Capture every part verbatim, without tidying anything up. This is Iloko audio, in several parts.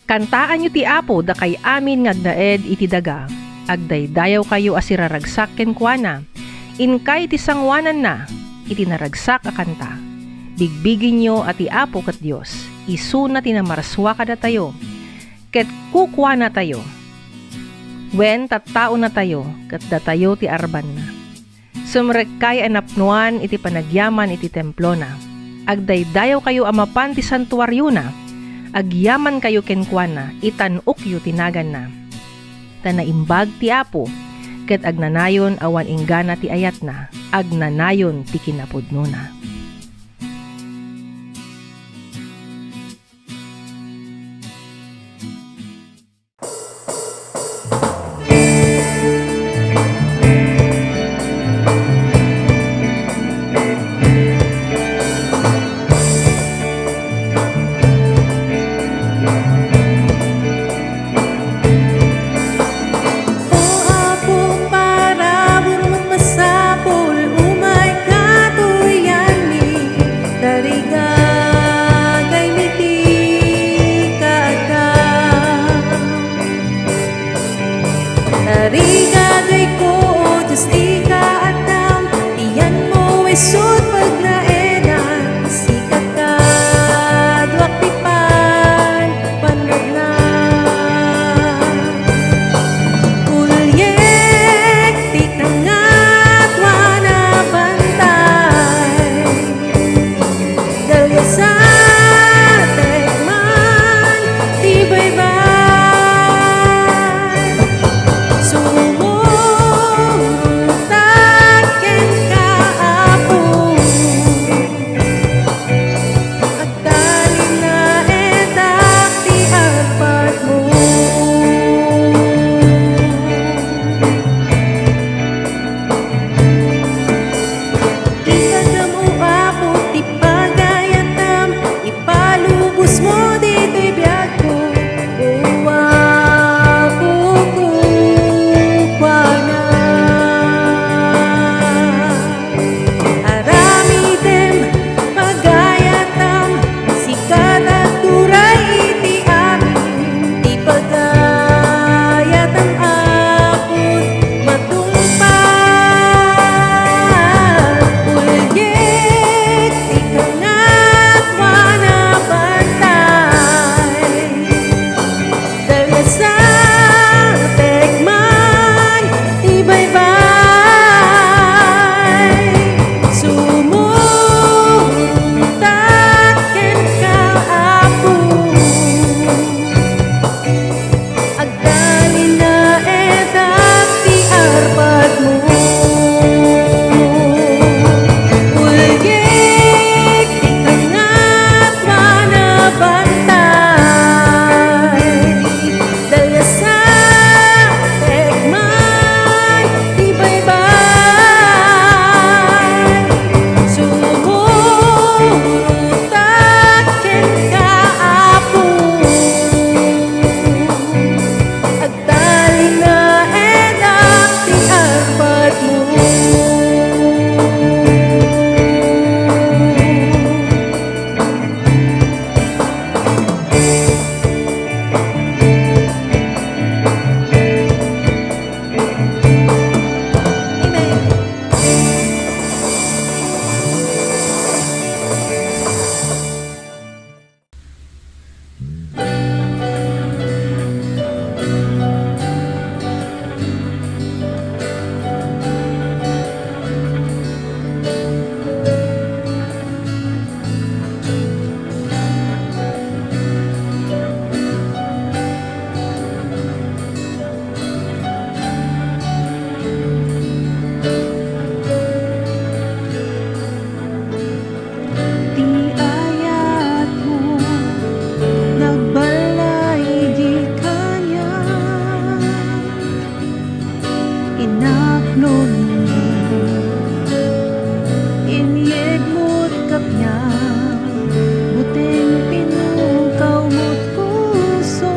Kantaanyo ti Apo, dakay amin nga agnaed iti daga. Agdaydayawkayo a siraragsak kenkuana. Inkay ti sangoananna iti naragsak a kanta. Bigbiginyo a ti Apo ket Dios, isuna ti namarsua kadatayo, ket kukuanatayo. Wen, tattaonatayo, ket datayo ti arbanna. Sumrekkay a napnoan iti panagyaman iti templona. Agdaydayawkayo a mapan ti santuariona. Agyamankayo kenkuana, itan-okyo ti naganna. Ta naimbag ti Apo, ket agnanayon awan inggana ti ayatna, agnanayon ti kinapudnona. O Apo, parabur met masapul, umayka tuyanmi, tarigagaymi ti kaadda. Tarigagayko, O Dios, ti kaaddam, ti yanmo, isut' pagnaedan, sika kaduak ti pannagna. Uliek ti kangato a nabantay. Daliasatek man ti baybay. Sumurot kenka, Apo. Agtalinaedak ti arpadmo. Itedem, O Apo, ti pagayatam, ipalubosmo ditoy biagko, O Apo, kukuana. Aramidem, pagayatam, sika ti agturay iti amin ti pagayatam, Apo, matungpal. Uliek ti kangato a nabantay. Daliasatek man ti baybay. Sumurot kenka, Apo. Agtalinaedak ti arpadmo. Uliek ti kangato a nabantay. Daliasatek man ti baybay. Sumurot kenka, Apo. Agtalinaedak ti arpadmo. Amen. Ti ayatmo, nagballay idi kaniak. Inaklonmo, inyegmo kaniak, buteng pinungkawmo ti puso.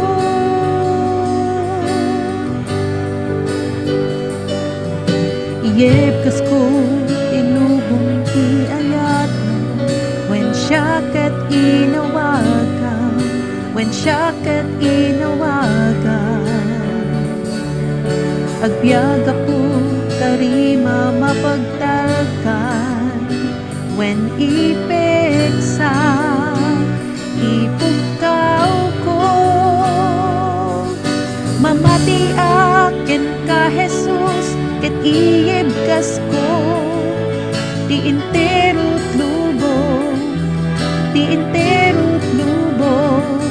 Iyebkasko ti lubong ti ayatmo, wen siak ket inawagkam, wen Siak ket inawagak, agbiag Apo, tarima mapagtalkan, wen ipeksak, ipukawko. Mamatiak kenka, Jesus, ket iyebkasko ti entero't lubong, ti entero't lubong,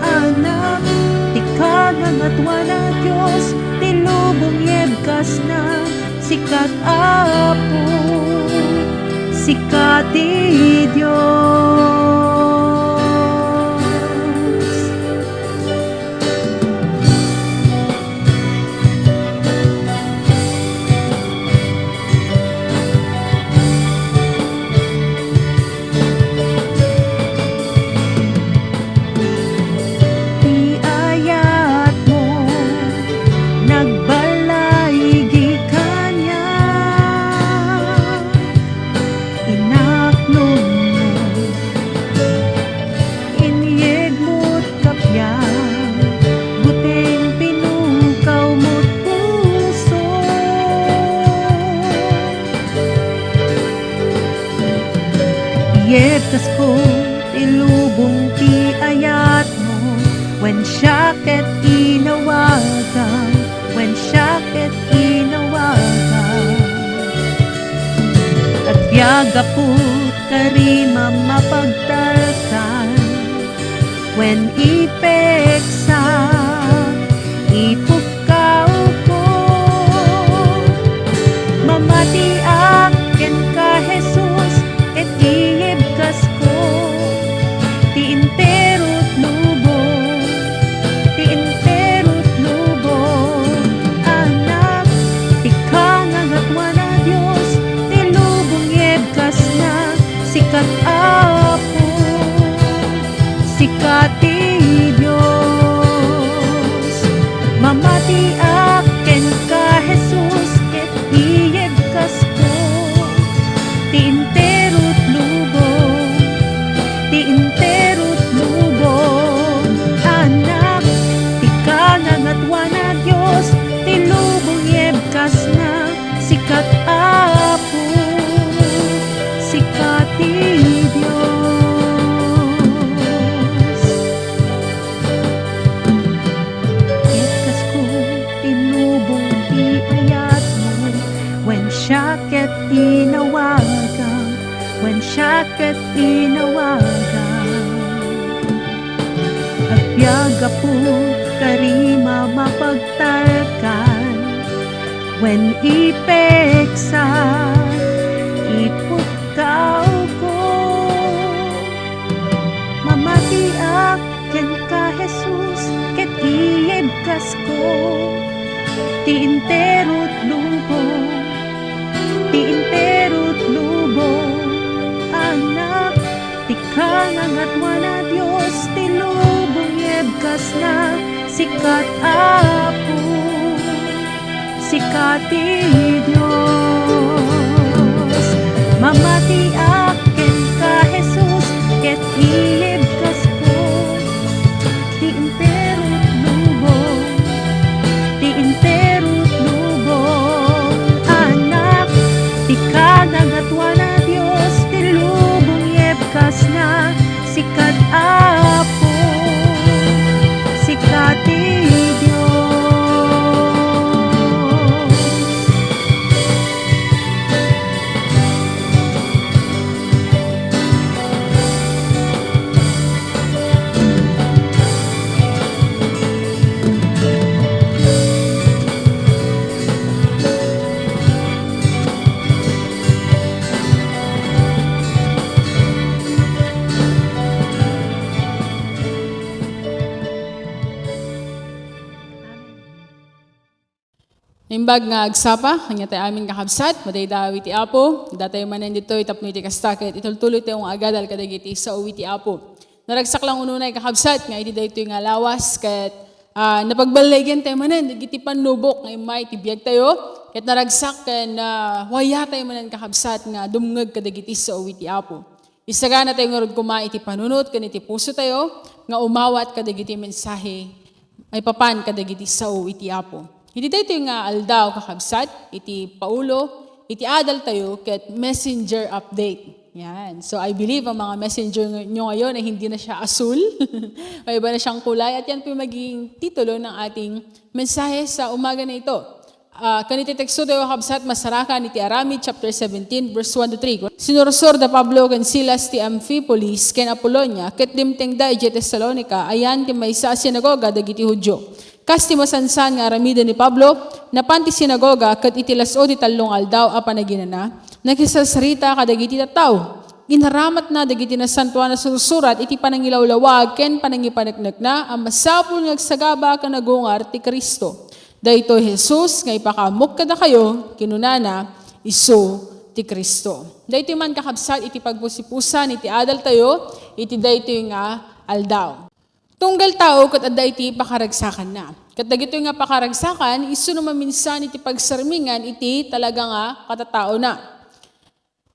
anak, ti kangangatuan a Dios, ti lubong yebkasna, sikat, Apo, sikat ti Dios. Ti ayatmo, nagbalay kaniak. Inaknonmo, inyegmo't kapian, buteng pinukawmo't puso. Yebkasko ti lubong ti ayatmo, wen siak ket inawagak, wen siak ket inawagak. Agbiag Apo, tarima mapagtalkan, wen ipeksak, ipukkawko. Mamatiak kenka, Jesus, ket iyebkasko ti entero't lubong, ti entero't lubong, anak, ti kangangatuan a Dios, ti lubong yebkasna, sikat, Apo, sikat ti Dios. Mamatiak kenka, Jesus, ket iyebkasko ti entero't lubong, ti entero't lubong, anak, ti kangangatuan a Dios, ti lubong yebkasna, sikat, Apo, sikat ti Dios. Yebkasko ti lubong ti ayatmo, wen siak ket inawagak, wen siak ket inawagak. Agbiag Apo, tarima mapagtalkan, wen ipeksak, ipukkawko. Mamatiak kenka, Jesus, ket iyebkasko ti entero't lubong, ti entero't lubong, anak, ti kangangatuan a Dios, ti lubong yebkasna, sikat, Apo, sikat ti Dios. Mamatiak kenka, Jesus, ket iyebkasko ti entero't lubong, ti entero't lubong, anak, ti kangangatuan a Dios, ti lubong yebkasna, sikat, Apo, sikat ti Dios. Naimbag nga agsapa kaniatayo amin, kakabsat, madaydayaw iti Apo. Adda tayo manen ditoy tapno iti kasta ket itultuloy tayo nga agadal kadagiti sao iti Apo. Naragsak lang unay, kakabsat, nga iti daytoy nga lawas ket, ah, napagballagian tayo manen dagiti pannubok nga immay iti biag tayo, ket naragsak ken, ah, waya tayo manen, kakabsat, nga dumngeg kadagiti sao iti Apo. Isagana tayo ngarud koma iti panunot ken iti puso tayo, nga umawat kadagiti mensahe maipapan kadagiti sao iti Apo. Iti daytoy nga aldaw, kakabsat, iti Paolo, iti adaltayo ket messenger update. Yan. So, I believe ang mga messenger ng-, nyo ngayon ay hindi na siya asul. May iba na siyang kulay. At yan po yung magiging titulo ng ating mensahe sa umaga na ito. Ah, kaniti teksto tayo, kabsat, masarakan iti Aramid chapter seventeen, verse one to three. Sinursor da Pablo ken Silas ti Amphipolis ken Apolonia, ket dimtengda idiay Tesalonica, ayan ti maysa a sinagoga dagiti Judio. Kas ti masansan nga aramiden ni Pablo, napan ti sinagoga ket iti las-o ti tallo nga aldaw a panaginana, nakisarsarita kadagiti tattao. Inaramatna dagiti nasantoan a sursurat iti panangilawlawag ken panangipaneknekna a masapul nga agsagaba ken agungar ti Cristo. Daytoy Jesus nga ipakaammok kadakayo, kinunana, isu ti Cristo. Daytoy man, kakabsat, iti pagpusipusan iti adaltayo iti daytoy nga aldaw. Tunggal tao ket adda iti pakaragsakanna. Ket dagitoy nga pakaragsakan, isu no maminsan iti pagsarmingan iti talaga nga katataona.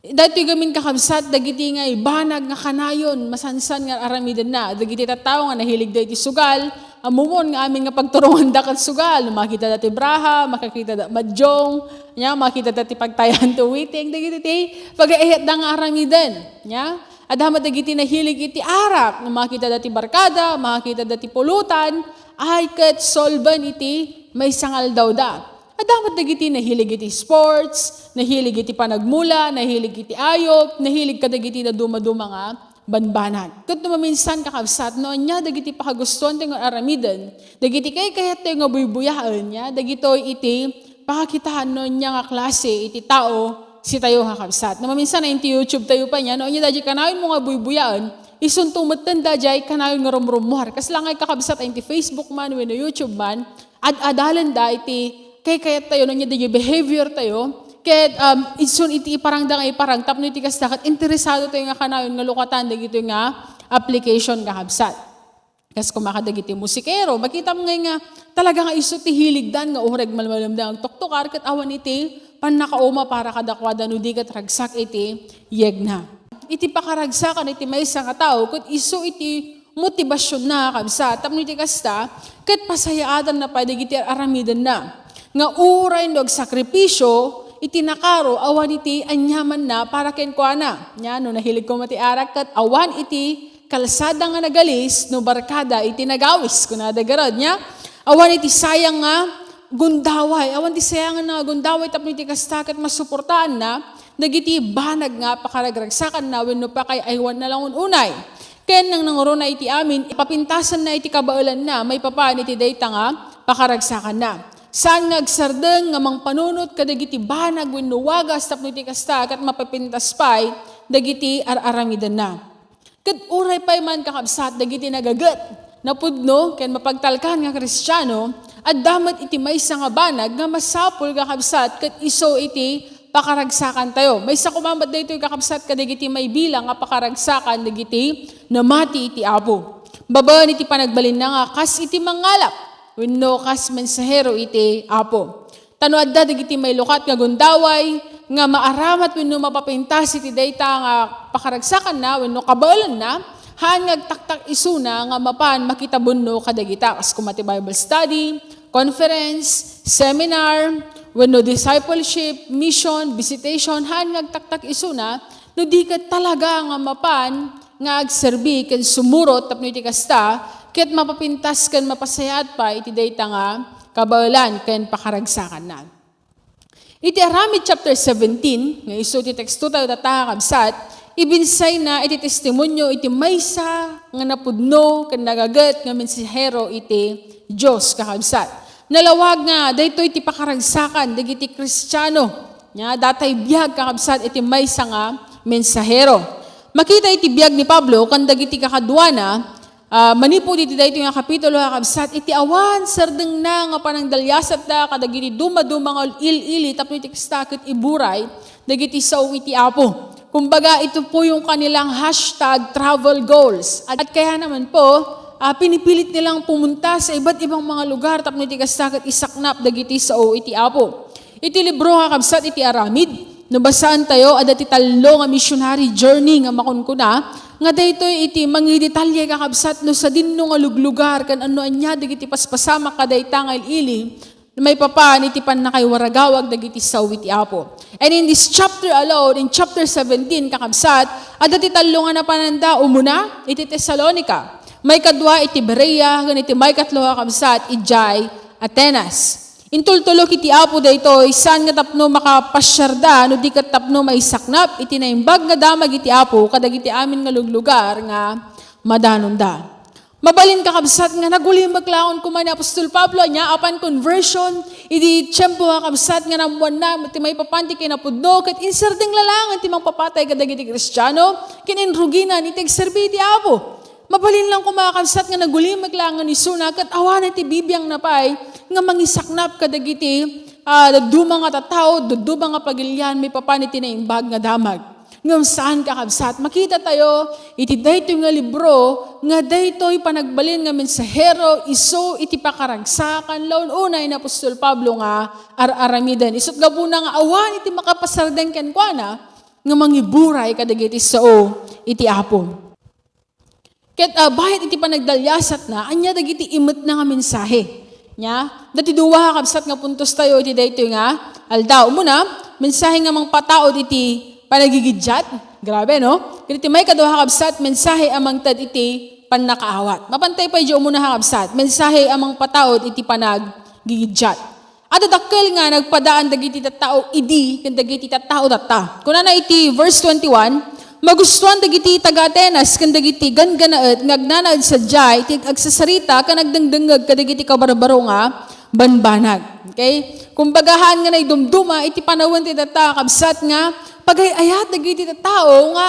Daytoy gamin, kakabsat, dagiti nga ibanag nga kanayon masansan nga aramidenna. Dagiti tattao nga nahiligda iti sugal, ammomon nga amin nga pagturonganda ket sugal. No makitada ti braha, makakitada madjong, nya, makitada ti pagtayan ti uwiting, dagiti ti pagaayatda nga aramiden, nya. Adda met dagiti nahilig iti arak, no makitada ti barkada, makitada ti pulutan, ay ket solben iti maysa nga aldawda. Adda met dagiti nahilig iti sports, nahilig iti panagmula, nahilig iti ayup, nahilig kadagiti dadumaduma nga banbanag. Ket no maminsan, kakabsat, no ania dagiti pakagustuan tayo nga aramiden, dagiti kaykayat tayo nga buybuyaen, nya, dagitoy iti pakakitaan no ania nga klase iti tao sitayo, kakabsat. No maminsan, iti YouTube tayo pay, nya, no ania daydiay kanayon mo nga buybuyaen, isunto metten daydiay kanayon nga rumrummuar. Kasla nga, kakabsat, iti Facebook man wenno YouTube man, ad-adalenda iti kaykayat tayo, no ania daydiay behavior tayo, ket, um, isun iti iparangda nga iparang tapno iti kasta ket interesado tayo nga kanayon nga lukatan dagitoy nga application, kakabsat. Kas koma kadagiti musikero, makitam ngay nga talaga nga isu ti hiligdan nga ureg malmalemda nga agtuktokar ket awan iti pannakauma para kadakuada no di ket ragsak iti yegna. Iti pakaragsakan iti maysa nga tao ket isu iti motibasionna, kabsat, tapno iti kasta, ket pasayaatanna pay dagiti ar-aramidenna nga uray no agsakripisio iti nakaro awan iti aniamanna para kenkuana. Nya, no nahilig koma ti arak ket awan iti kalsada nga nagalis no barkada iti nagawis, kunada garud, nya. Awan iti sayang nga gundaway, awan ti sayangan nga gundaway tapno iti kasta ket masuportaanna dagiti banag nga pakaragragsakanna wenno pakay-aywanna la nga un-unay. Ken nangnanguruna iti amin, papintasanna iti kabaelanna maipapan iti dayta nga pakaragsakanna. Saan nga agsardeng nga mangpanunot kadagiti banag wenno wagas tapno iti kasta ket mapapintas pay dagiti ar-aramidenna. Ket uray pay man, kakabsat, dagiti nagaget, napudno, ken mapagtalkan nga Kristiano, adda met iti maysa nga banag nga masapul, kakabsat, ket isu iti pakaragsakantayo. Maysa koma met daytoy, kakabsat, kadagiti maibilang nga pakaragsakan dagiti namati iti Apo. Babaen iti panagbalinna nga kas iti mangngalap wenno kas mensahero iti Apo. Ta no adda dagiti mailukat nga gundaway nga maaramat wenno mapapintas iti dayta nga pakaragsakanna wenno kabaelanna, haan nga agtaktak isuna nga mapan makitabunno kadagita, kas koma ti Bible study, conference, seminar, wenno discipleship, mission, visitation, haan nga agtaktak isuna no di ket talaga nga mapan nga agserbi ken sumurot tapno iti kasta, ket mapapintas ken mapasayaat pay iti dayta nga kabaelan ken pakaragsakanna. Iti Aramid chapter seventeen, nga isu ti teksto tayo tatta, kakabsat, ibinsayna iti testimonio iti maysa nga napudno ken nagaget nga mensahero iti Dios, kakabsat. Nalawag nga daytoy ti pakaragsakan dagiti Kristiano. Nya, datay biag, kakabsat, iti maysa nga mensahero. Makita iti biag ni Pablo ken dagiti kakaduana, ah, manipud iti daytoy nga kapitulo, kakabsat, iti awan sardengna nga panangdaliasatda kadagiti dumaduma nga il-ili tapno iti kasta ket iburay dagiti sao iti Apo. Kumbaga, ito po yung kanilang hashtag travel goals. At, at kaya naman po, ah, pinipilit nilang pumunta sa iba't ibang mga lugar tapno iti kasta ket isaknap dagiti sao iti Apo. Iti libro, kakabsat, iti Aramid, no basaan tayo, adda ti tallo nga missionary journey nga makunkuna, Nga daytoy iti mangidetalye, kakabsat, no sadinno nga luglugar ken no ania dagiti paspasamak kadayta nga il-ili, maipapan iti pannakaiwaragawag dagiti sao iti Apo. And in this chapter alone, in chapter seventeen, kakabsat, adda ti tallo nga napananda, umuna, iti Tesalonica. Maikadua, iti Berea, ken iti maikatlo, kakabsat, idiay Atenas. Intultulok iti Apo daytoy, saan nga tapno makapasiarda, no di ket tapno maisaknap iti naimbag nga damag iti Apo kadagiti amin nga luglugar nga madanonda. Mabalin, kakabsat, nga nagulimek laeng koma ni apostol Pablo, ania, apan conversion, idi tiempo, kakabsat, nga naammoanna ti maipapan ti kinapudno, ket insardeng laeng ti mangpapatay kadagiti Kristiano, ken inruginan iti agserbi iti Apo. Mabalin laeng koma, kakabsat, nga nagulimek laeng isuna, ket awanen ti bibiangna pay nga mangisaknap kadagiti, ah, dadduma nga tattao, dadduma nga pagilian, maipapan iti naimbag nga damag. Ngem saan, kakabsat, makitatayo iti daytoy nga libro nga daytoy panagbalin nga mensahero isu iti pakaragsakan laeng unay ni apostol Pablo nga ar-aramiden. Isu't gapuna nga awan iti makapasardeng kenkuana nga mangiburay kadagiti sao iti Apo. Ket, ah, bayat iti panagdaliasatna, ania dagiti imetna nga mensahe? Nia, dati dua, kakabsat, nga puntos tayo iti daytoy nga aldaw. Umuna, mensahe nga mangpataud iti panagigiddiat. Grabe, no? Ket iti maikadua, kakabsat, mensahe a mangted iti pannakaawat. Mapantay pay di umuna, kakabsat, mensahe a mangpataud iti panagigiddiat. Adda dakkel nga nagpadaan dagiti tattao idi ken dagiti tattao tatta. Kunana iti verse twenty-one, "Magustuan dagiti taga-Atenas ken dagiti ganggannaet nga agnanaed sadiay ti agsasarita ken agdengdengngeg kadagiti kabarbaro nga banbanag." Okay? Kumbaga, haan nga naidumduma iti panawen ti tatta, kabsat, nga pagay-ayat dagiti tattao nga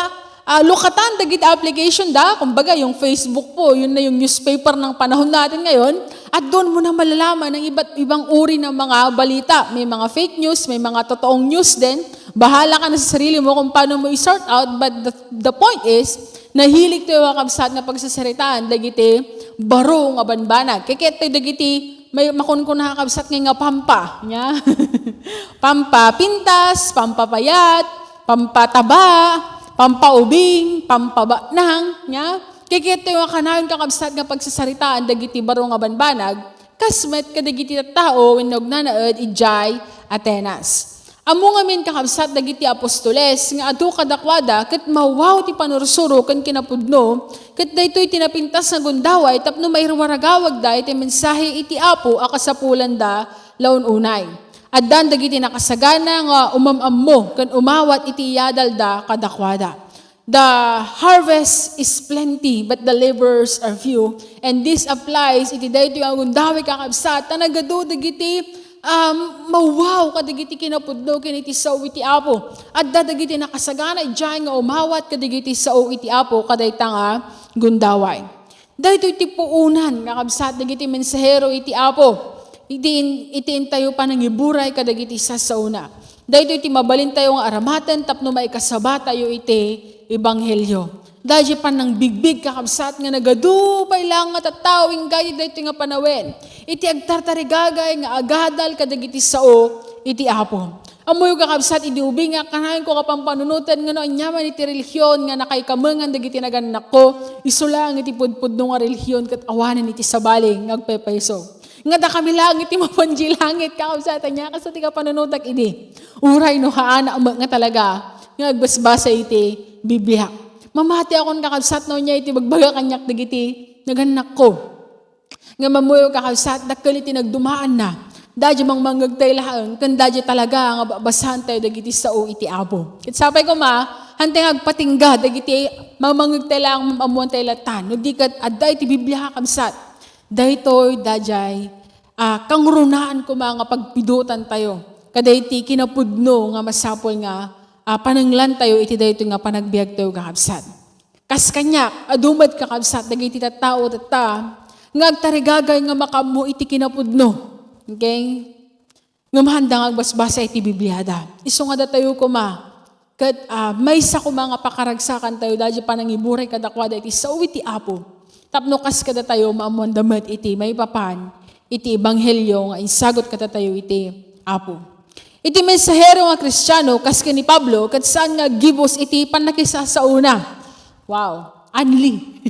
ah, lukatan dagiti application da, kumbaga, yung Facebook po, yun na yung newspaper ng panahon natin ngayon, at doon mo na malalaman ang iba't ibang uri ng mga balita. May mga fake news, may mga totoong news din. Bahala ka na sa sarili mo kung paano mo i-sort out, but the, the point is, nahilig tayo, mga kabsat, nga pagsasaritaan dagiti baro nga banbanag. Kaya tayo dagiti may makunkuna, kabsat, nga, nga pampa, nia? Pampapintas, pampapayat, pampataba, pampaubing, pampabanag, nia? Kikita nga kanayon, kakabsat, nga pagsasaritaan dagiti baro nga banbanag, kas met kadagiti tattao wenno agnanaed idiay Atenas. Ammo ngamin, kakabsat, dagiti apostoles nga adu kadakuada ket mawaw ti panursuro ken kinapudno, ket daytoy ti napintas nga gundaway tapno maiwaragawagda iti mensahe iti Apo a kasapulanda laeng unay. Addan dagiti nakasagana nga umam-ammo ken umawat iti iyadalda kadakuada. The harvest is plenty, but the laborers are few. And this applies iti daytoy a gundaway, kakabsat, ta nagadu dagiti, um, mawaw kadagiti kinapudno ken iti sao iti Apo. Adda dagiti nakasagana idiay nga umawat kadagiti sao iti Apo kadayta nga gundaway. Daytoy ti puonan nga kabsat dagiti mensahero iti Apo. Iti in-, iti intayo panangiburay kadagiti sassaona. Daytoy ti mabalintayo nga aramaten tapno maikasabatayo iti ebanghelio. Daytoy panangbigbig, kakabsat, nga nagadu pay laeng nga tattao inggay daytoy nga panawen. Iti agtartarigagay nga agadal kadagiti sao iti Apo. Ammoyo, kakabsat, idi ubingak, kanayon ko nga pampanunoten nga no aniaman iti relihiyon nga nakaikamengan dagiti nagannakko, isu laeng iti pudpudno nga relihiyon ket awanen iti sabali nga agpaypayso. Nga dakami laeng iti mapan di langit, kakabsat, ania kasta ti kapanunotak idi. Uray no haanak met nga talaga nga agbasbasa iti Biblia. Mamatiakon, kakabsat, no ania iti bagbaga kaniak dagiti nagannakko. Ngem ammoyo, kakabsat, dakkel iti nagdumaanna. Daydiay mangmangngegtayo laeng, ken daydiay talaga nga babasaantayo dagiti sao iti Apo. Ket sapay koma, hantay nga agpatingga dagiti mangmangngegtayo laeng, ammoantayo latta. No di ket adda iti Biblia, kakabsat. Daytoy, daydiay, ah, kangrunaan koma nga pagpidotantayo. Kadagiti kinapudno nga masapul nga, ah, pananglantayo iti daytoy nga panagbiagtayo, kakabsat. Kas kaniak, adu met, kakabsat, dagiti tattao tatta nga agtarigagay nga makaammo iti kinapudno. Okay? Ngem haanda nga agbasbasa iti Bibliada. Isu nga datayo koma, ket, ah, maysa koma nga pakaragsakantayo daydiay panangiburay kadakuada iti sao iti Apo. Tapno kas kadatayo, maammoanda met iti maipapan iti ebanghelio nga insagut kadatayo iti Apo. Iti mensahero nga Kristiano, kas ken ni Pablo, ket saan nga aggibus iti pannakisasaona. Wow. Anli.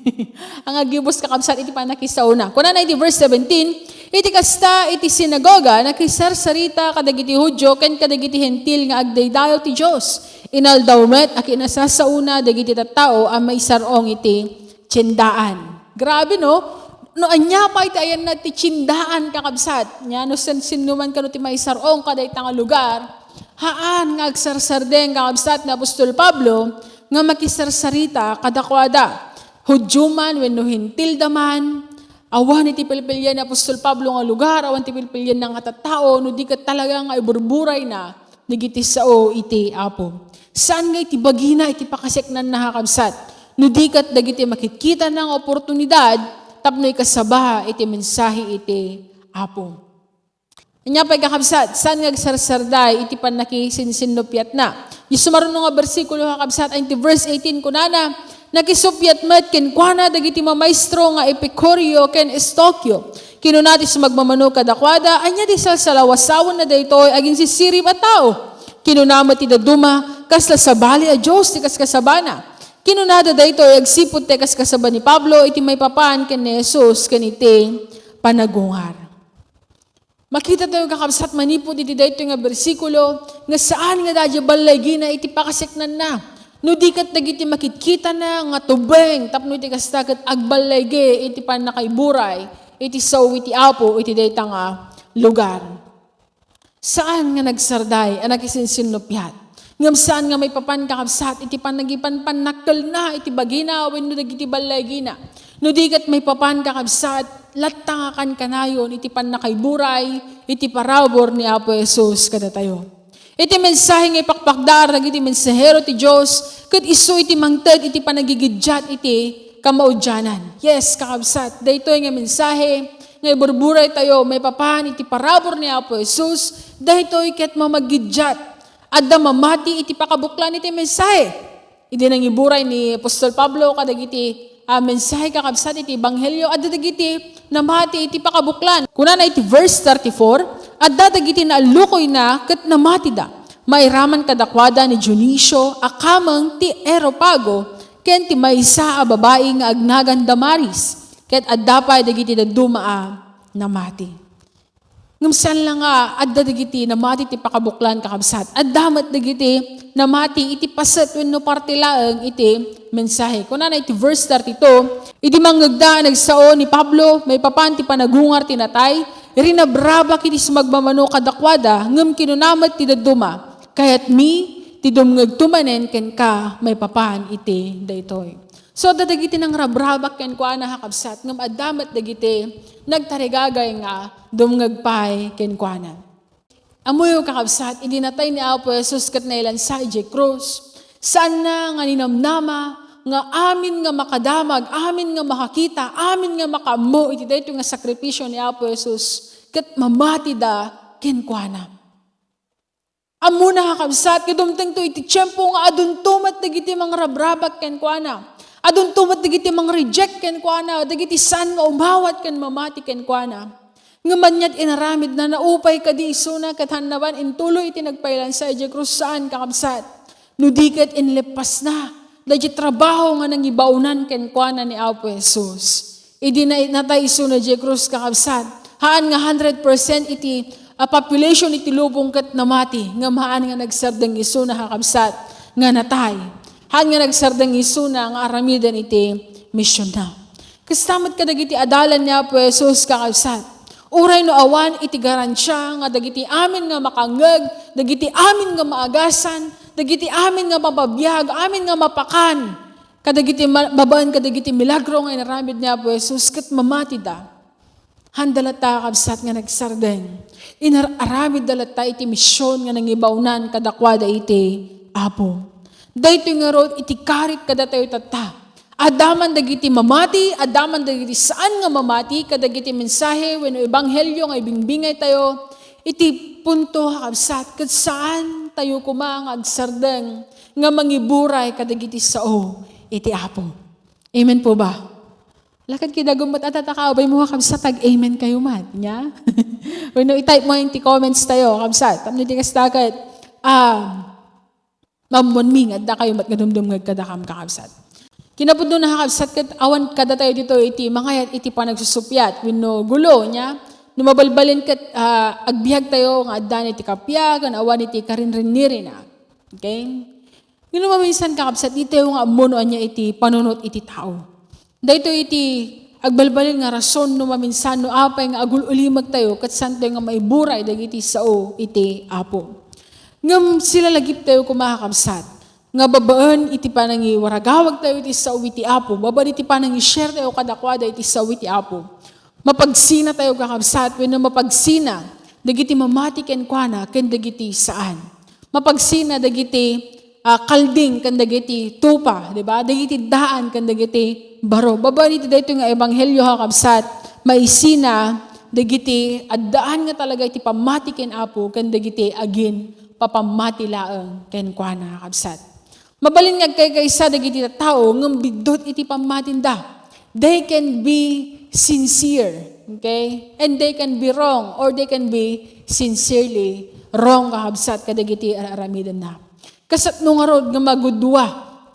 Ang aggibus, kakabsat, iti pannakisaona. Kunana iti verse seventeen, iti kasta, iti sinagoga, nakisarsarita kadagiti Judio ken kadagiti Hentil nga agdaydayaw ti Dios. Inaldaw met a kinasasaona dagiti tattao a maisar-ong iti tiendaan. Grabe, no? No ania pay ti ayanna ti tiendaan, kakabsat. Nia, no sen-, sinno man kano ti maisar-ong kadayta nga lugar, haan nga agsarsardeng, kakabsat, ni apostol Pablo nga makisarsarita kadakuada. Judio man wenno Hentil da man, awan iti pilpilian ni apostol Pablo nga lugar, awan ti pilpilianna nga tattao, no di ket talaga nga iburburayna dagiti sao iti Apo. Saan nga iti bagina iti pakaseknanna, kakabsat, no di ket dagiti makitkitana nga oportunidad tapno ikasaba iti mensahe iti Apo. Ania pay, kakabsat, saan nga agsarsarday iti pannakisinsinnupiatna? Iti sumaruno nga bersikulo, kakabsat, ay iti verse eighteen, kunana, "Nakisuppiat met kenkuana dagiti mamaestro nga Epicureo ken Estocio." Kinuna ti sumagmamano kadakuada, "Ania ti salsalawasawanna daytoy aginsisirib a tao?" Kinuna met ti dadduma, "Kasla sabali a dios ti kaskasabana." Kinunada daytoy agsipud ti kaskasaba ni Pablo iti maipapan ken ni Jesus ken iti panagungar. Makita tayo, kakabsat, manipud iti daytoy nga bersikulo, nga saan nga adda ballaygina iti pakaseknanna. No di ket dagiti makitkitana nga tubeng, tapno iti kasta ket agballaygi iti pannakaiburay iti sao iti Apo iti dayta nga lugar. Saan nga nagsarday a nakisinsinnupiat. Ngem saan nga maipapan, kakabsat, iti pannagipanpannakkelna iti bagina wenno dagiti ballaygina. No di ket maipapan, kakabsat, latta nga kankanayon iti pannakaiburay iti parabur ni Apo Jesus kadatayo. Iti mensahe nga ipakpakdaar dagiti mensahero ti Dios, ket isu iti mangted iti panagigiddiat iti kamaudianan. Yes, kakabsat, daytoy nga mensahe nga iburburay tayo maipapan iti parabur ni Apo Jesus, daytoy ket mamagiddiat. Adda mamati iti pakabuklan iti mensahe. Idi nangiburay ni Apostol Pablo kadagiti, ah, mensahe, kakabsat, iti ebanghelio, adda dagiti namati iti pakabuklan. Kunana iti verse thirty-four, "Adda dagiti naallukoyna ket namatida. Mairaman kadakuada ni Dionisio a kameng ti Areopago ken ti maysa a babai nga agnagan Damaris, ket adda pay dagiti dadduma a namati." Ngem saan la nga adda dagiti namati ti pakabuklan, kakabsat. Adda met dagiti namati iti paset wenno parte laeng iti mensahe. Kunana iti verse thirty-two, "Idi mangngegda a nagsao ni Pablo maipapan ti panagungar ti natay, rinabrabak iti sumagmamano kadakuada, ngem kinuna met ti dadduma, 'Kayatmi ti dumngegto manen kenka maipapan iti daytoy.'" So, adda dagiti nangrabrabak kenkuana, kakabsat, ngem adda met dagiti nagtarigagay nga dumngeg pay kenkuana. Ammoyo, kakabsat, idi natay ni Apo Jesus ket nailansa idiay krus, saanna nga ninamnama nga amin nga makadamag, amin nga makakita, amin nga makaammo iti daytoy nga sakripisio ni Apo Jesus ket mamatida kenkuana. Ammona, kakabsat, nga dumtengto iti tiempo nga adunto met dagiti mangrabrabak kenkuana. Adunto met dagiti mangrijek kenkuana, dagiti saan nga umawat ken mamati kenkuana. Ngem aniat inaramidna, naupay kadi isuna ket hannawan intuloy iti nagpailansa idiay krus? Saan, kakabsat. No di ket inleppasna daydi trabaho nga nangibaonan kenkuana ni Apo Jesus. Idi na-, natay isuna idiay krus, kakabsat, haan nga hundred percent iti, ah, population iti lubong ket namati, ngem haan nga nagsardeng isuna, kakabsat, nga natay. Haan nga nagsardeng isuna nga aramiden iti misionna. Kasta met kadagiti adalan ni Apo Jesus, kakabsat. Uray no awan iti garantia nga dagiti amin nga makangngeg, dagiti amin nga maagasan, dagiti amin nga mapabiag, amin nga mapakan, kadagiti ma-, babaen kadagiti milagro nga inaramid ni Apo Jesus, ket mamatida. Handa latta, kabsat, nga nagsardeng. Inar-aramidda latta iti mision nga nangibaonan kadakuada iti Apo. Daytoy ngarud iti karit kadatayo tatta. Adda man dagiti mamati, adda man dagiti saan nga mamati kadagiti mensahe wenno ebanghelio nga ibingbingay tayo iti punto, kabsat, ket saan tayo koma nga agsardeng nga mangiburay kadagiti sao iti Apo. Amen po ba? Lakad kidagum met, adda ta kaabay mo, kabsat, ag-amen kayo met, nia? Wenno i-type mo iti comments tayo, kabsat. Tapno di kasta ket, ah, Ammonmi nga adda kayo met nga dumdumngeg kadakam, kakabsat. Kinapudno na, kakabsat, ket awan kadatayo ditoy iti mangayat iti panagsusuppiat wenno gulo, nya? No mabalbalin ket, ah, agbiag tayo nga addan iti kappia ken awan iti karinrinnirina. Okay? Ngem no maminsan, kakabsat, di tayo nga ammo no ania iti panunot iti tao. Daytoy iti agbalbalin nga rason no maminsan no apay nga agul-ulimeg tayo ket saan tayo nga maiburay dagiti sao iti Apo. Ngem silalagip tayo koma, kakabsat, nga babaen iti panangiwaragawag tayo iti sao iti Apo, babaen iti panangi-share tayo kadakuada iti sao iti Apo, mapagsina tayo, kakabsat, wenno mapagsina dagiti mamati kenkuana ken dagiti saan. Mapagsina dagiti, ah, kalding ken dagiti tupa, di ba? Dagiti daan ken dagiti baro. Babaen iti daytoy nga ebanghelio, kakabsat, maisina dagiti addaan nga talaga iti pammati ken Apo ken dagiti agin papammati laeng kenkuana, kakabsat. Mabalin nga agkaykaysa dagiti tattao ngem biddut iti pammatinda. They can be sincere, okay? And they can be wrong or they can be sincerely wrong, kakabsat, kadagiti ar-aramidenna. Kasatno ngarud nga magudua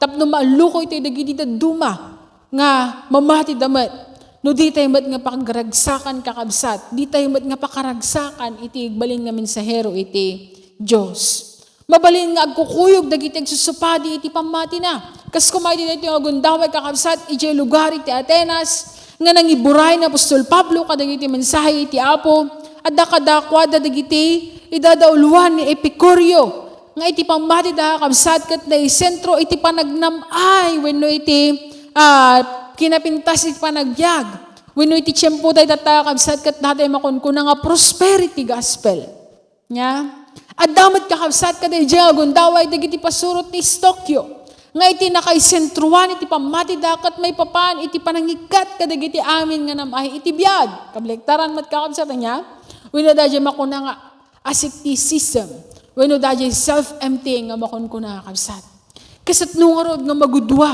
tapno maallukoy tayo dagiti dadduma nga mamatida met no di tayo met nga pakaragsakan, kakabsat, di tayo met nga pakaragsakan iti agbalin nga mensahero iti Dios. Mabalin nga agkukuyog dagiti agsusupadi iti pammatina. Kas koma iti daytoy nga agundaway, kakabsat, idiay lugar iti Atenas nga nangiburay ni apostol Pablo kadagiti mensahe iti Apo, adda kadakuada dagiti idadauluan ni Epicureo nga iti pammatida, kakabsat, ket naisentro iti panagnam-ay wenno iti, ah, kinapintas iti panagbiag wenno iti tiempo dayta, kakabsat, ket datay makunkuna nga prosperity gospel. Nya, adda met, kakabsat, kadaydiay nga agundaway dagiti pasurot ni Eustoquio nga iti nakaisentroan iti pammatida ket maipapan iti panangikkat kadagiti amin nga nam-ay iti biag. Kabaliktaran met, kakabsat, nya? Wenno daydiay makuna nga asceticism. Wenno daydiay self-emptying nga makunkuna, kakabsat. Kasatno ngarud nga magudua.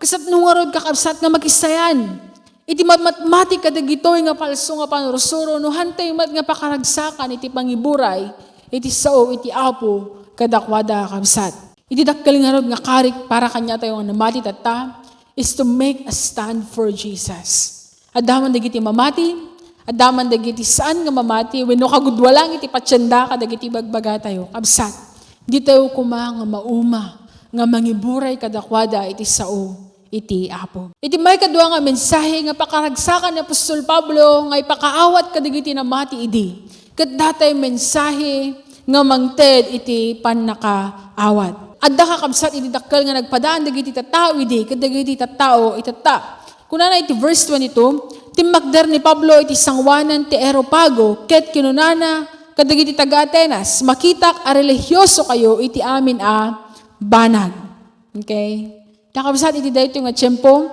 Kasatno ngarud, kakabsat, nga makisayan. Iti matmatmati kadagitoy nga palso nga panursuro, no hantay met nga pakaragsakan iti pangiburay iti sao iti Apo kadakuada, kabsat. Iti dakkel ngarud nga karik para kaniatayo nga namati tatta is to make a stand for Jesus. Adda man dagiti mamati, adda man dagiti saan nga mamati, wenno kagudua lang iti patienda kadagiti bagbagatayo, kabsat. Ditayo koma nga mauma nga mangiburay kadakuada iti sao iti Apo. Iti maikadua nga mensahe nga pakaragsakan ni apostol Pablo nga ipakaawat kadagiti namati idi, ket datay mensahe nga mangted iti pannakaawat. Adda, kakabsat, iti dakkel nga nagpadaan dagiti tattao idi ket dagiti tattao itatta. Kunana iti verse twenty-two, timmakder ni Pablo iti sangoanan ti Areopago ket kinunana kadagiti taga-Atenas, "Makitak a relihiosokayo iti amin a banag." Okay? Kakabsat, iti daytoy nga tiempo,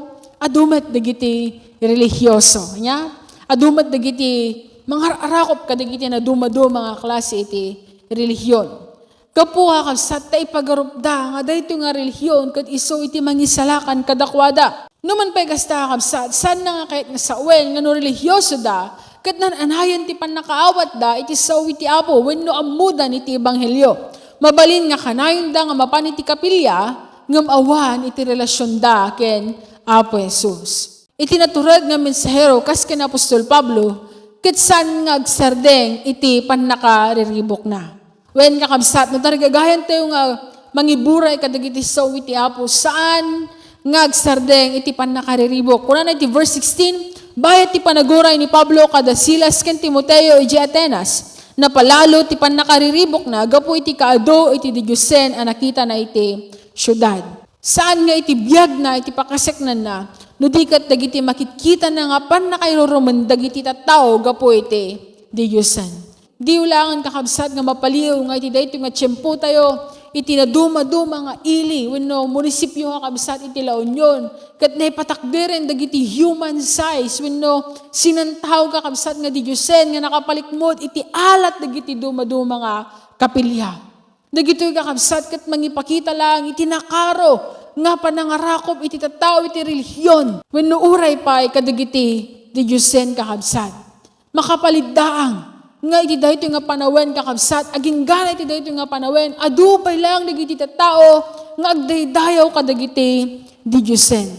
adu met dagiti relihioso. Nya? Adu met dagiti mangar-arakop kadagiti nadumaduma nga klase iti relihion. Gapu, kakabsat, ta ipagarupda nga daytoy nga relihion ket isu iti mangisalakan kadakuada. Numan pay kasta, kakabsat, saanna nga kayat nga sawen nga no relihiosoda, ket nan-anayen ti pannakaawatda iti sao iti Apo wenno ammodan iti ebanghelio. Mabalin nga kanayonda nga mapan iti kapilia, ngem awan iti relasionda ken Apo Jesus. Iti natureg nga mensahero kas ken apostol Pablo, ket saan nga agsardeng iti pannakariribukna. Wen, kakabsat, no tarigagayantayo nga mangiburay kadagiti sao iti Apo, saan nga agsardeng iti pannakariribuk. Kunana iti verse sixteen, "Bayat ti panaguray ni Pablo kada Silas ken Timoteo idiay Atenas, napalalo ti pannakariribukna gapu iti kaadu iti didiosen a nakitana iti siudad." Saan nga iti biagna, iti pakaseknanna, no di ket dagiti makitkitana nga pannakairurumen dagiti tattao gapu iti didiosen. Di ulangen, kakabsat, nga mapaliw nga iti daytoy nga tiempotayo, iti nadumaduma nga ili wenno munisipio, kakabsat, iti La Union, ket naipatakderen dagiti human size wenno sinantao, kakabsat, nga didiosen nga nakapalikmod iti alat dagiti dumaduma nga kapilia. Dagitoy, kakabsat, ket mangipakita laeng iti nakaro nga panangarakop iti tattao iti relihion wenno uray pay kadagiti didiosen, kakabsat. Makapaliddaang nga iti daytoy nga panawen, kakabsat, agingga iti daytoy nga panawen, adu pay laeng dagiti tattao nga agdaydayaw kadagiti didiosen.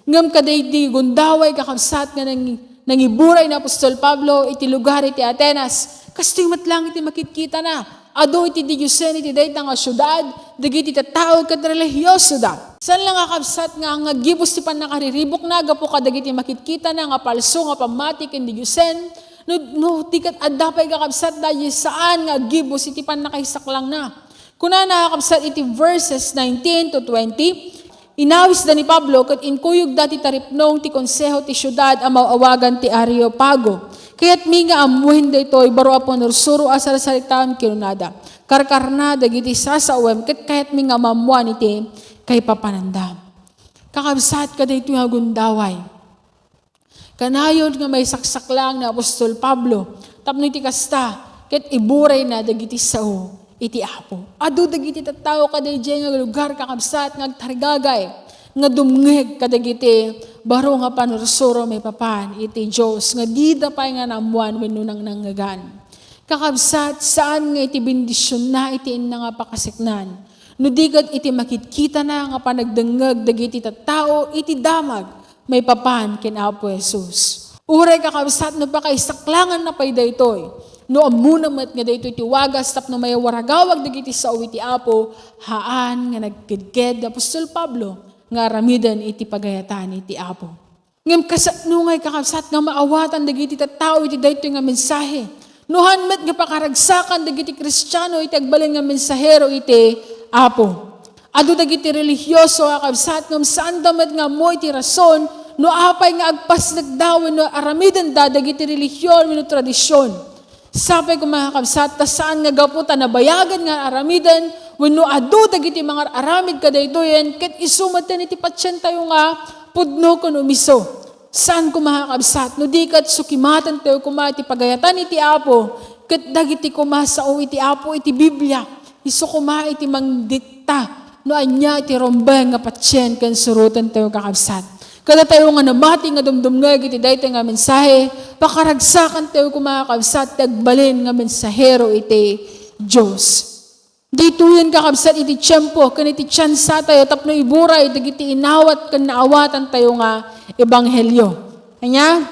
Ngem kadaydi gundaway, kakabsat, nga nang-, nangiburay ni apostol Pablo iti lugar iti Atenas, kastoy met lang iti makitkitana. Adu iti didiosen iti dayta nga siudad, dagiti tattao ket relihiosoda. Saan lang, kakabsat, nga, nga aggibus ti pannakariribukna gapu kadagiti makitkitana nga palso nga pammati ken didiosen, no, no di ket adda pay, kakabsat, daydi saan nga aggibus iti pannakaisaklangna. Kunana, kakabsat, iti verses nineteen to twenty, inawisda ni Pablo ket inkuyogda ti taripnong ti konseho ti siudad a maawagan ti Areopago. Kayatmi nga ammoen daytoy, baro a panursuro a sarsaritaem, kinunada. Karkarna dagiti sasaoem ket kayatmi nga maammoan iti kaipapananda. Kakabsat, kadaytoy nga gundaway. Kanayon nga maisaksaklang ni apostol Pablo tapno iti kasta, ket iburayna dagiti sao iti Apo. Adu dagiti tattao kadaydiay nga lugar, kakabsat, nga agtarigagay, nga dumngeg kadagiti baro nga panursuro maipapan iti Dios nga dida pay nga naammoan wenno nangnangngegan. Kakabsat, saan nga iti bendisionna iti inna nga pakaseknan, no di ket iti makitkitana nga panagdengngeg dagiti tattao iti damag maipapan ken Apo Jesus. Uray, kakabsat, no pakaisaklanganna pay daytoy, no ammona met nga daytoy ti wagas tapno maiwaragawag dagiti sao iti Apo, haan nga nagkedked ni apostol Pablo nga aramiden iti pagayatan iti Apo. Ngem kasano ngay, kakabsat, nga maawatan dagiti tattao iti daytoy nga mensahe? No haan met nga pakaragsakan dagiti Kristiano iti agbalin nga mensahero iti Apo. Adu dagiti relihioso, kakabsat, ngem saanda met nga ammo iti rason no apay nga agpasnekda wenno aramidenda dagiti relihion wenno tradision. Sapay koma, kakabsat, ta saan nga gapu ta nabayagen nga aramiden wenno adu dagiti mangar-aramid kadaytoyen ket isu metten iti patientayo nga pudno ken umiso. Saan koma, kakabsat, no di ket sukimatantayo koma iti pagayatan iti Apo ket dagiti koma sao iti Apo iti Biblia, isu koma iti mangdikta no ania ti rumbeng nga patien ken surotentayo, kakabsat. Kadatayo nga namati nga dumdumngeg iti daytoy nga mensahe, pakaragsakantayo koma, kakabsat, ti agbalin nga mensahero iti Dios. Daytoyen, kakabsat, iti tiempo ken iti tiansatayo tapno iburay dagiti inawat ken naawatantayo nga ebanghelio. Ania?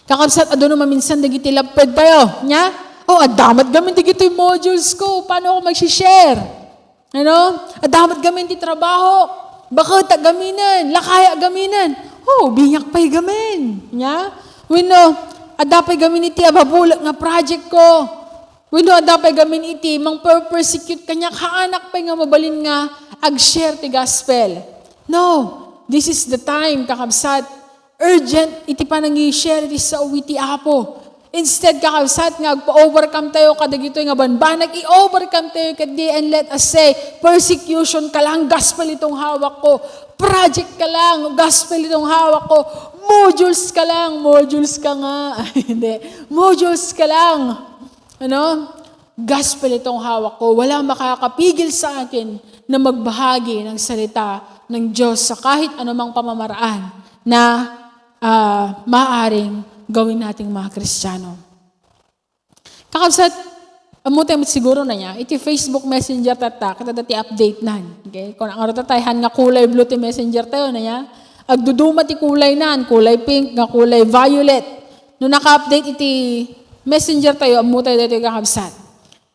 Kakabsat, adu no maminsan dagiti lappedtayo, nia? O, adda met gamin dagiti modules ko. Paano ako mag-share? Ano? Adda met gamin ti trabaho. Baket a gaminen, lakaya gaminen. O, bingak pay gamin, nia? Wenno, adda pay gamin iti ababulat nga project ko. Wenno, adda pay gamin iti mangper-persecute kaniak, haanak pay nga mabalin nga ag-share ti gospel. No, this is the time, kakabsat. Urgent iti panangi-share iti sao iti Apo. Instead, kakabsat, nga agpa-overcome tayo kadagitoy nga banbanag, i-overcome tayo ketdi, and let us say, persecution ka lang, gospel itong hawak ko. Project ka lang, gospel itong hawak ko. Modules ka lang, modules ka nga. Hindi. Modules ka lang. Ano? Gospel itong hawak ko. Wala makakapigil sa akin na magbahagi ng salita ng Diyos sa kahit anumang pamamaraan na, ah, maaaring gawin nating mga Kristiyano. Kakabsat, ammo tayo siguro na niya, iti Facebook Messenger tatta, kada ti update nan. Okay? Kung ang tayo, han nga kulay blue ti Messenger tayo na niya, agduduma ti kulay nan, kulay pink, nga kulay violet. No naka-update iti Messenger tayo, ammo tayo dito, kakabsat.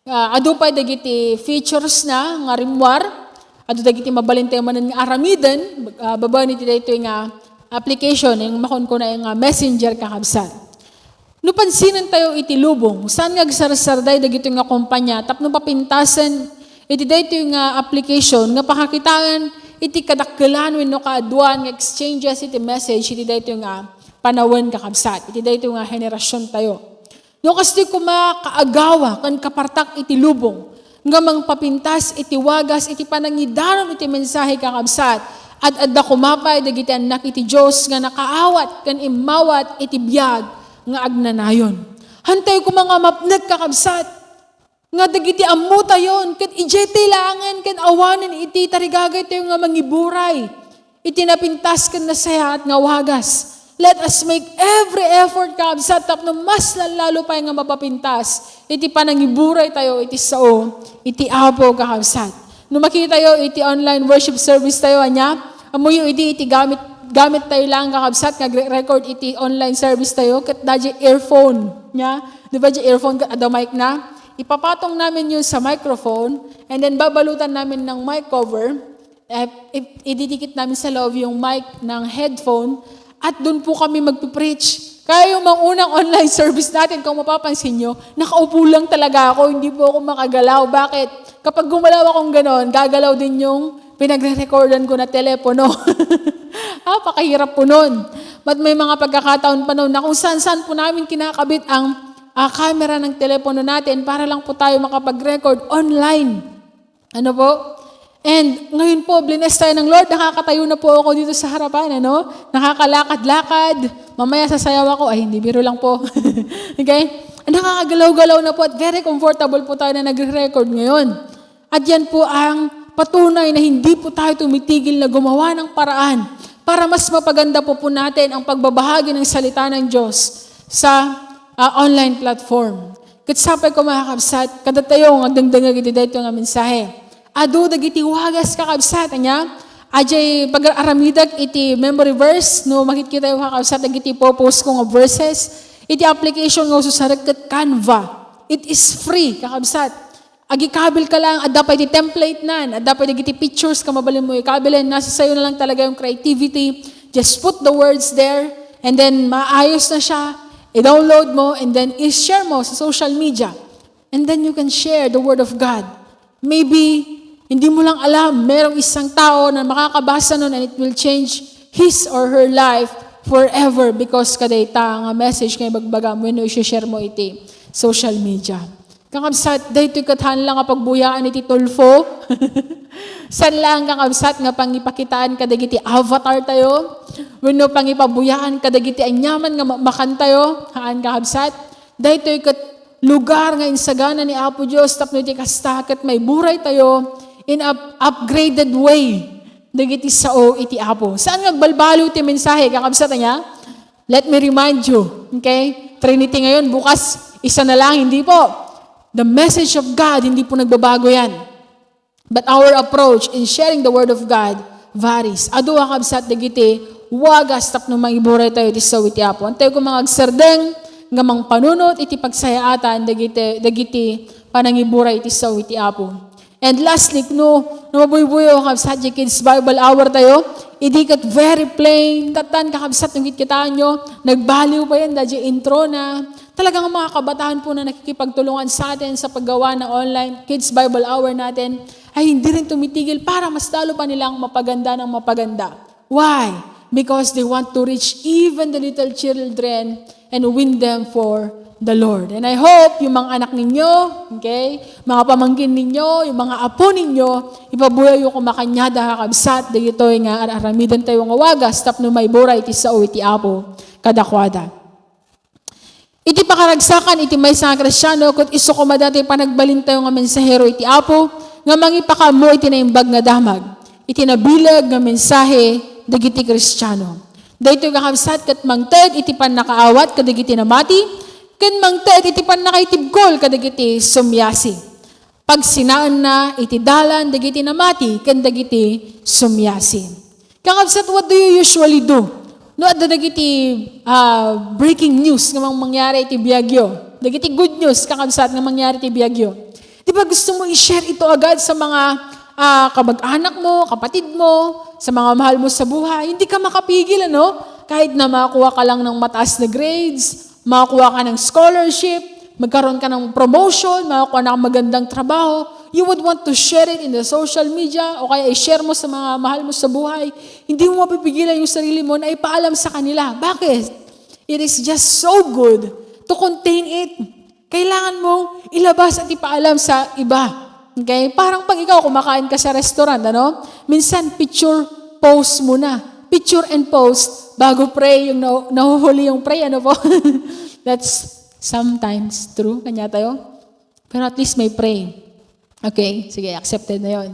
Ah, adu pay dagiti features na nga rimmuar, adu dagiti mabalin tayo manen nga aramiden, ah, babaen iti daytoy nga application, yung makunkuna nga Messenger, kakabsat. No pansinen tayo iti lubong, saan nga agsarsarday dagitoy nga kumpanya tapno papintasen iti daytoy nga application nga pakakitaen iti kadakkelan wenno kaaduan nga exchanges iti message iti daytoy nga panawen, kakabsat, iti daytoy nga henerasyon tayo. No kastoy koma kaagawa ken kapartak iti lubong nga mangpapintas iti wagas iti panangidaron iti mensahe, kakabsat, ad-adda koma pay dagiti annak iti Dios nga nakaawat ken immawat iti biag nga agnanayon. Hantay koma nga mapnek, kakabsat, nga dagiti ammotayon ket idiay ti laangen ken awanen iti tarigagaytayo nga mangiburay iti napintas ken nasayaat nga wagas. Let us make every effort, kakabsat, tapno mas lallalo pay nga mapapintas iti panangiburay tayo iti sao iti Apo, kakabsat. No makitayo iti online worship service tayo, ania? Ammoyo idi iti gamit, Gamit tayo lang, kakabsat, nga nagre-record iti online service tayo, ket da diay earphone, nya? Di ba diay earphone ket adda mic na? Ipapatong namin yun sa microphone, and then babalutan namin ng mic cover, eh, i-, ididikit namin sa loob yung mic ng headphone, at doon po kami magpipreach. Kaya yung mga unang online service natin, kung mapapansin nyo, nakaupo lang talaga ako, hindi po ako makagalaw. Bakit? Kapag gumalaw akong ganon, gagalaw din yung pinagre-recordan ko na telepono. Ah, pakahirap po nun. But may mga pagkakataon pa nun na kung saan-saan po namin kinakabit ang, ah, camera ng telepono natin para lang po tayo makapag-record online. Ano po? And ngayon po, blines tayo ng Lord, nakakatayo na po ako dito sa harapan, ano? Nakakalakad-lakad. Mamaya sasayaw ako. Ay, hindi, biro lang po. Okay? Nakakagalaw-galaw na po at very comfortable po tayo na nagre-record ngayon. At yan po ang patunay na hindi po tayo tumitigil na gumawa ng paraan para mas mapaganda po po natin ang pagbabahagi ng salita ng Diyos sa, ah, online platform. Ket sapay ko, mga kabsat, kadatayo nga agdengdengngeg iti daytoy nga mensahe. Adu dagiti wagas, kakabsat, ania? Adiay pag-aramidek iti memory verse, no, makitkittayo, kakabsat, dagiti purpose ko nga verses. Iti application nga ususarek ket Canva. It is free, kakabsat. Agikabil ka lang, adda pay ti template nan, adda pay dagiti pictures nga mabalin mo ikabilen, nasa sayo na lang talaga yung creativity. Just put the words there, and then maayos na siya, i-download mo, and then i-share mo sa social media. And then you can share the word of God. Maybe, hindi mo lang alam, merong isang tao na makakabasa nun and it will change his or her life forever because kadayta nga message nga ibagbagam wenno i-share mo iti social media. Kakabsat, daytoy ket saan lang nga pagbuyaan iti Tulfo. Saan lang, kakabsat, nga pangipakitaan kadagiti avatar tayo, wenno pangipabuyaan kadagiti aniaman nga ma-, makan tayo, haan, kakabsat. Daytoy ket lugar nga insagana ni Apo Dios tapno iti kasta ket maiburay tayo in a upgraded way dagiti sao iti Apo. Saan nga agbalbaliw ti mensahe, kakabsat, ania? Let me remind you, okay? Trinity ngayon, bukas, isa na lang, hindi po. The message of God, hindi po nagbabago yan. But our approach in sharing the Word of God varies. Adu a kabsat dagiti wagas tapno mangiburay tayo iti sao iti Apo. Antayo koma nga agsardeng nga mangpanunot iti pagsayaatan dagiti, dagiti panangiburay iti sao iti Apo. And lastly, no, no mabuybuyaw, kakabsat, diay Kids Bible Hour tayo, idi ket very plain, tattan, kakabsat, no kitkitaenyo, nagbaliw pa yan, da diay intro na. Talagang mga kabataan po na nakikipagtulungan sa atin sa paggawa ng online Kids Bible Hour natin ay hindi rin tumitigil para mas lalo pa nilang mapaganda ng mapaganda. Why? Because they want to reach even the little children and win them for the Lord. And I hope yung mga anak ninyo, okay, mga pamangkin ninyo, yung mga apo ninyo, ipabuyayo koma kaniada, kakabsat, dagitoy nga ar-aramiden tayo nga wagas tapno maiburay ti sao iti Apo kadakuada. Iti pakaragsakan iti maysa nga Kristiano, ket isu koma daytoy panagbalintayo nga mensahero iti Apo, nga mangipakaammo iti naimbag nga damag, iti nabileg nga mensahe dagiti Kristiano. Daytoy, kakabsat, ket mangted iti pannakaawat kadagiti namati, ken mangted iti pannakaitibkol kadagiti sumiasi. Pagsinaenna iti dalan dagiti namati ken dagiti sumiasi. Kakabsat, what do you usually do? No, adda dagiti, ah, breaking news nga mang-, mangyari iti biagyo. Dagiti good news, kakabsat, nga mangyari iti biagyo. Di ba gusto mo i-share ito agad sa mga, ah, kamag-anak mo, kapatid mo, sa mga mahal mo sa buhay? Hindi ka makapigil, ano? Kahit na makakuha ka lang ng mataas na grades, makakuha ka ng scholarship, magkaroon ka ng promotion, makakuha ng magandang trabaho, you would want to share it in the social media o kaya i-share mo sa mga mahal mo sa buhay. Hindi mo mapipigilan yung sarili mo na ipaalam sa kanila. Bakit? It is just so good to contain it. Kailangan mong ilabas at ipaalam sa iba. Okay? Parang pag ikaw kumakain ka sa restaurant, ano? Minsan picture post muna. Picture and post bago pray yung na-, nahuhuli yung pray, ano po? That's sometimes true. Kanya tayo. Pero at least may pray. Okay? Sige, accepted na yon.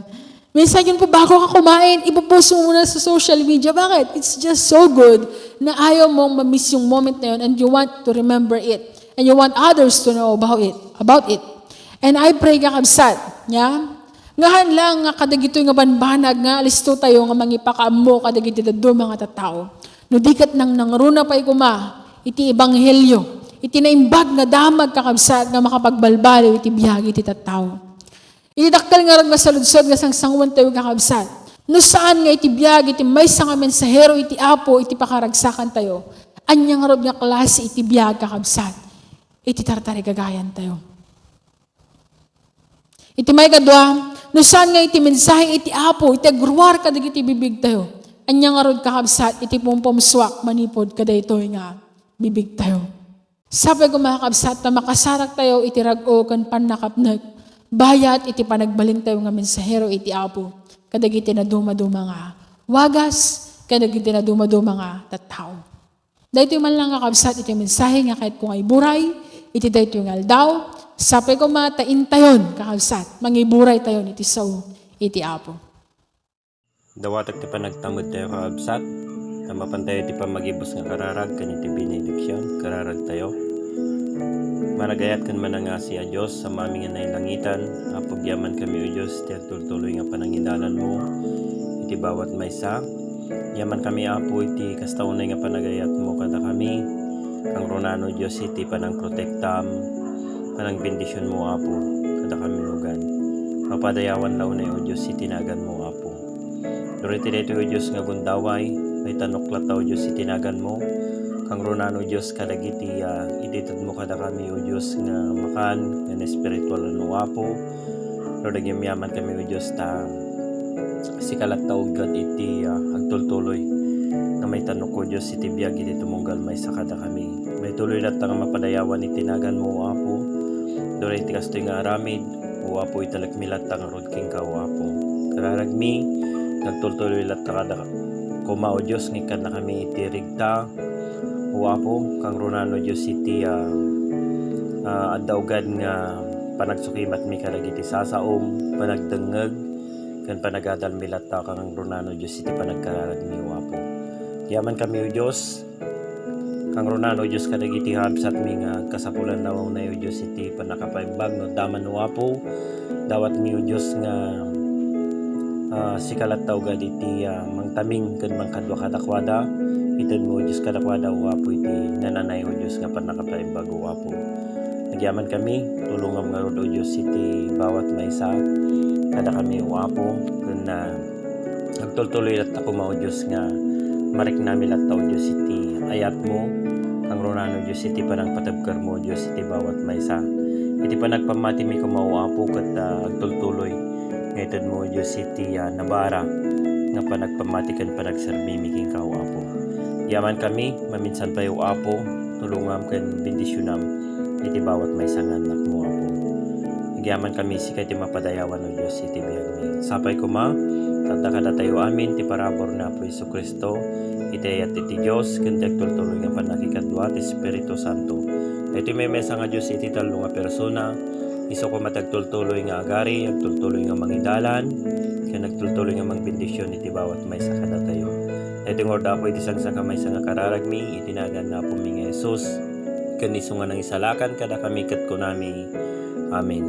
Minsan yun po, bago ka kumain, ipopost mo muna sa social media. Bakit? It's just so good na ayaw mong ma-miss yung moment na yun and you want to remember it. And you want others to know about it. About it. And I pray, kakabsat, yeah? Haan lang nga kadagitoy nga banbanag nga alisto tayo nga mangipakaammo kadagiti dadduma nga tattao. No di ket nangnangruna pay koma iti ebanghelio, iti naimbag nga damag, kakabsat, nga makapagbalbaliw iti biag iti tattao. Iti dakkel ngarud nga saludsod nga sangsanguan tayo, kakabsat, no saan nga iti biag iti maysa nga mensahero iti Apo iti pakaragsakan tayo, ania ngarud nga klase iti biag, kakabsat, iti tartarigagayan tayo? Iti maikadua, no saan nga iti mensahe iti Apo iti agruar kadagiti bibig tayo, ania ngarud, kakabsat, iti pumpumsuak manipud kadaytoy nga bibig tayo? Sapay koma, kakabsat, ta makasarak tayo iti rag-o ken pannakapnek, bayat iti panagbalin tayo nga mensahero iti Apo kadagiti nadumaduma nga wagas, kadagiti nadumaduma nga tattao. Daytoy man lang, kakabsat, iti mensahe nga kayatko nga iburay iti daytoy nga aldaw. Sapay koma ta intayon, kakabsat, mangiburay tayon iti sao iti Apo. Dawatek ti panagtamud tayo, kakabsat, ta mapan tayo iti pammagibus nga kararag ken iti benediksion. Kararag tayo. Managayat ken manangasi a Dios, Amami nga nailangitan, Apo, agyaman kami, O Dios, ti agtultuloy nga panangidalanmo iti bawat maysa. Agyaman kami, Apo, iti kasta unay nga panagayatmo kadakami. Kangrunaan, O Dios, iti panangprotektam, panangbendisionmo, Apo, kadakami lugan. Mapadayawan la unay, O Dios, iti naganmo, Apo. Duri iti daytoy, O Dios, nga gundaway, maitanok latta, O Dios, iti naganmo. Kangrunaan, O Dios, kadagiti, ah, itedmo kadakami, O Dios, nga makan, nga espiritual, no, Apo. No nagyamyaman kami, O Dios, ta sika latta, O God, iti, ah, agtultuloy nga maitanok, O Dios, iti biag iti tumunggal maysa kadakami. Maituloy latta nga mapadayawan iti naganmo, O Apo. Duri iti kastoy nga aramid, O Apo, italekmi latta ngarud kenka, O Apo. Kararagmi, nagtultuloy latta kada koma, O Dios, nga ikkannakami iti rigta. O Apo, kangrunaan, O Dios, iti, ah, ah, adda, O God, nga panagsukimatmi kadagiti sasaom, panagdengngeg, ken panagadalmi latta, kangrunaan, O Dios, iti panagkararagmi, O Apo. Agyaman kami, O Dios, kangrunaan, O Dios, kadagiti kabsatmi nga kasapulan la unay, O Dios, iti pannakapaimbag, no adda man, O Apo, dawatmi, O Dios, nga, ah, sika latta, O God, iti, ah, mangtaming ken mangkadua kadakuada. Itedmo, O Dios, kadakuada, O Apo, iti nananay, O Dios, nga pannakapaimbag, O Apo. Agyaman kami, tulongam ngarud, O Dios, iti bawat maysa kadakami, O Apo, ken, ah, agtultuloy latta koma, O Dios, nga mariknami latta, O Dios, iti ayatmo. Kangrunaan, O Dios, iti panangpatebkermo, O Dios, iti bawat maysa. Iti panagpammatimi koma, O Apo, ket, ah, agtultuloy nga itedmo, O Dios, iti, ah, nabara nga panagpammati ken panagserbimi kenka, O Apo. Agyaman kami, maminsan pay, O Apo, tulongam ken bendisionam iti bawat maysa nga annakmo, Apo. Agyaman kami, sika iti mapadayawan, O Dios, iti biagmi. Sapay koma, ta adda kadatayo amin ti parabur ni Apo Jesu-Cristo, iti ayat iti Dios, ken ti agtultuloy nga pannakikadua ti Espiritu Santo. Daytoy maymaysa nga Dios iti tallo nga persona, isu koma ti agtultuloy nga agari, agtultuloy nga mangidalan, ken agtultuloy nga mangbendision iti bawat maysa kadatayo. Daytoy ngarud, Apo, iti sangsangamaysa nga kararagmi, iti nagan ni Apomi nga Jesus, ken isu nga nangisalakan kadakami ket kunami, Amen.